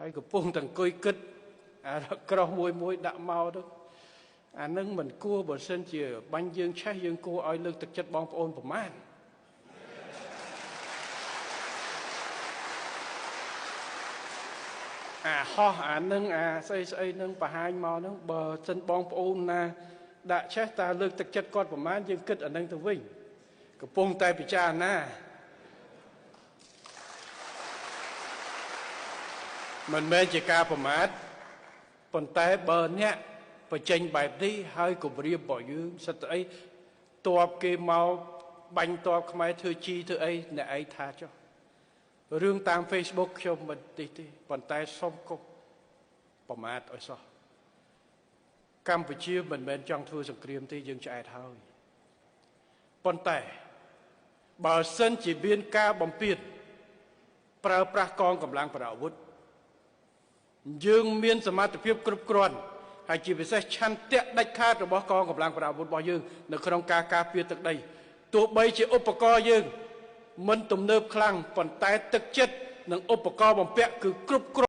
ហើយកំពុងតែអង្គុយគិតអាក្រោះមួយមួយដាក់មកទៅអានឹងមិនគួរបើសិនជាបាញ់យើងឆេះយើងគួរឲ្យលើកទឹកចិត្តបងប្អូនប្រមាណអាហោះអានឹងអាស្អីស្អីនឹងបង្ហាញមកនឹងបើសិនបងប្អូនណាដាក់ឆេះតើលើកទឹកចិត្តគាត់ប្រមាណយើងគិតអានឹងទៅវិញកំពុងតែពិចារណាមិនមែនជាការប្រមាថប៉ុន្តែបើអ្នកបញ្ចេញបែបនេះហើយគម្រាមរបស់យើងសិតអីតបគេមកបាញ់តបខ្មែរធ្វើជីធ្វើអីអ្នកឯងថាចុះរឿងតាម Facebook ខ្ញុំមិនទេទេប៉ុន្តែសូមកុំប្រមាថឲ្យសោះកម្ពុជាមិនមែនចង់ធ្វើសង្គ្រាមទេយើងឆ្អែតហើយប៉ុន្តែបើសិនជាមានការបំពានប្រើប្រាស់កងកម្លាំងប្រដាប់អាវុធយើងមានសមត្ថភាពគ្រប់គ្រាន់ហើយជាពិសេសឆន្ទៈដាច់ខាតរបស់កងកម្លាំងប្រដាប់អាវុធរបស់យើងនៅក្នុងការការពារទឹកដីទោះបីជាឧបករណ៍យើងមិនទំនើបខ្លាំងប៉ុន្តែទឹកចិត្តនិងឧបករណ៍បំពាក់គឺគ្រប់គ្រាន់